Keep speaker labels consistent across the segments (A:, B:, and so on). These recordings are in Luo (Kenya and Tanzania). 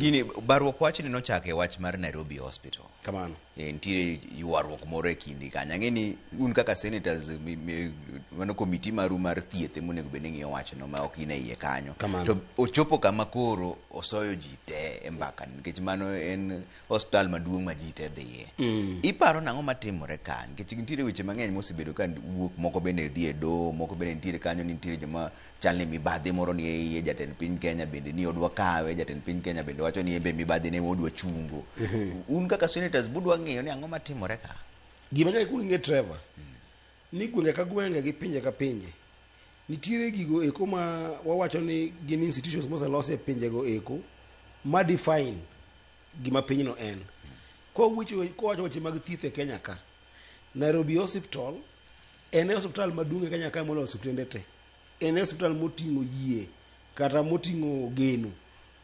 A: Gini baruok wachni nochako e wach mar Nairobi Hospital.
B: Kamano.
A: Nitie ywaruok moro e kindi kanyo. Ang'e ni un kaka senators mano komiti maru mar thieth ema onego bed ni ng'iyo wachno ma ok in e iye kanyo.
B: Kamano.
A: To ochopo kama koro osoyo ji te e mbaka nikech mano en osiptal maduong' ma ji te dhiye. Iparo nang'o matimore ka? Nikech nitiere weche mang'eny mosebedo ka wuok, moko bende dhi e doho, moko bende nitiere kanyo ni nitiere joma chal ni mibadhi moro ni e iye, jatend piny Kenya bende ni odwa kawe, jatend piny Kenya bende wacho ni en be mibadhi ne odwa chungo. Un kaka senators budwa ng'iyo ni ang'o matimore ka?
B: Gima nyaka ikuong ing'e, Trevor, ni gwenge ka gwenge gi pinje ka pinje nitiere gigo eko ma wawacho ni gin institutions moselos e pinjego eko ma define gima pinyno en. Kowacho weche mag thieth e Kenya ka, Nairobi Hospital en e osiptal maduong' e Kenya ka moloyo osiptende te. En e osiptal moting'o yie kata moting'o geno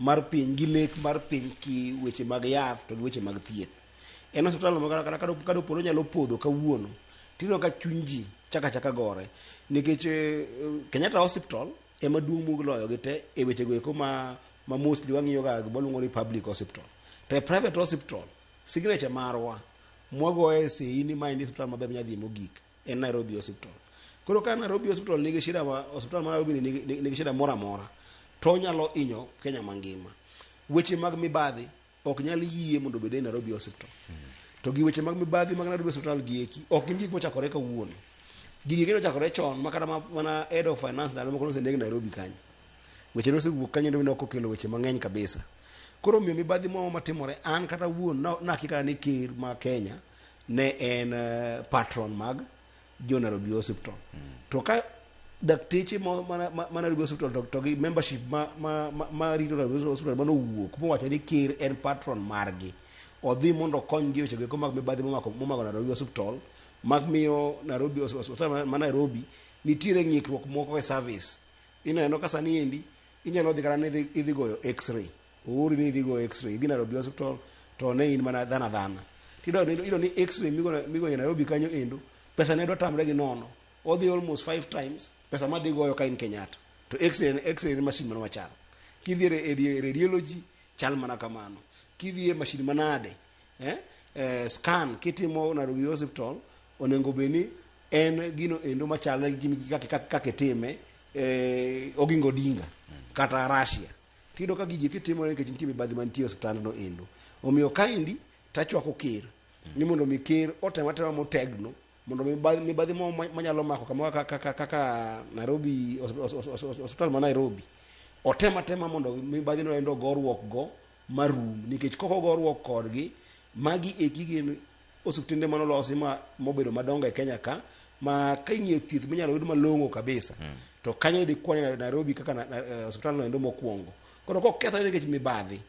B: mar piny gi lek mar piny ki weche mag yath to gi weche mag thieth. En osiptal ma kata ka dipo nyalo podho kawuono, tineno ka chuny ji chaka chaka gore nikech Kenyatta Hospital ema duong' moloyo gi te e weche go eko ma mostly wang'iyo ga gima waluongo ni public hospital. To e private hospital, signature marwa mwagoye sei ni mae ni osiptal maber minya dhiye mogik en Nairobi Hospital. Koro ka Nairobi Hospital nigi shida, ma osiptal ma Nairobi nigi shida moro amora, to onyalo hinyo Kenya mangima. Weche mag mibadhi ok nyal yie mondo obed e Nairobi Hospital. To gi weche mag mibadhi mag Nairobi Hospital gi eki ok gin gik mochakore kawuono. Gigi gin ochakore chon ma kata mana head of finance ndalo moko noseneg Nairobi kanyo. Weche nosewuok kanyo endo nok okelo weche mang'eny kabisa. Koro omiyo mibadhi moro matimore an kata wuon nakia kata ni ker ma Kenya ne en patron mag jo Nairobi Hospital. To ka dakteche ma Nairobi Hospital to gi membership ma rito Nairobi Hospital manowuok mowacho ni ker en patron margi, odhi mondo okonygi e weche go eko mag mibadhi momako Nairobi Hospital mag miyo Nairobi Hospital ma Nairobi nitiere ng'ikruok moko e service. Ineno ka sani endi inyalo dhi kata ni idhi goyo x-ray, oori ni idhi goyo x-ray, idhi Nairobi Hospital to ne in mana dhano adhana, tiyudo ni x-ray migoyo e Nairobi kanyo endo pesa ne dwa tamre gi nono, odhi almost five times pesa ma digoyo ka in Kenyatta, to x-ray en machine mana machal. Kidhi e radiology chal mana kamano, kidhi e machine manade, scan kitimo Nairobi Hospital onego bed ni en gino endo machalre gi kaka itime Oginga Odinga kata Russia. Tiyudo ka gigi kitimore nikech nitie mibadhi mantie e osiptandno endo. Omiyo kaendi tachwako ker ni mondo mi ker otem atema motegno mondo mibadhi moro manyalo mako kamoro kaka Nairobi osiptal ma Nairobi otem atema mondo mibadhi no endo goruok go marum, nikech kok ogoruok kodgi, magi eki gin osiptende manolosi ma mobedo madongo e Kenya ka ma ka ing'iyo thieth minyalo yud malong'o kabisa to kanyo idhi kwane Nairobi kaka osiptal no endo mokwongo. Koro kokethore nikech mibadhi,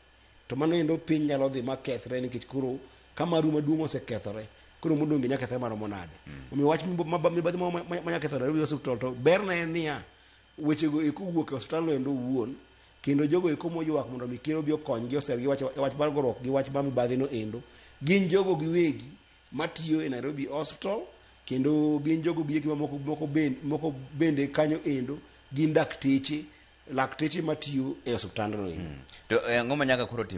B: to mano endo piny nyalo dhi makethre, nikech koro ka maru maduong' osekethore, koro modong' gi nyakethre maromo nade? Omiyo wach mibadhi manya ketho Nairobi Hospital, to berne en niya, wechego eko wuok e osiptal no endo owuon, kendo jogo eko moywak mondo mi ker obi okonygi oser gi wach mar goruok gi wach mar mibadhi no endo gin jogo giwegi matiyo e Nairobi Hospital, kendo gin jogo gieki mamoko moko bende kanyo endo gin dakteche, lakteche matiyo e osiptandno endo.
A: To ang'o ma nyaka koro timre?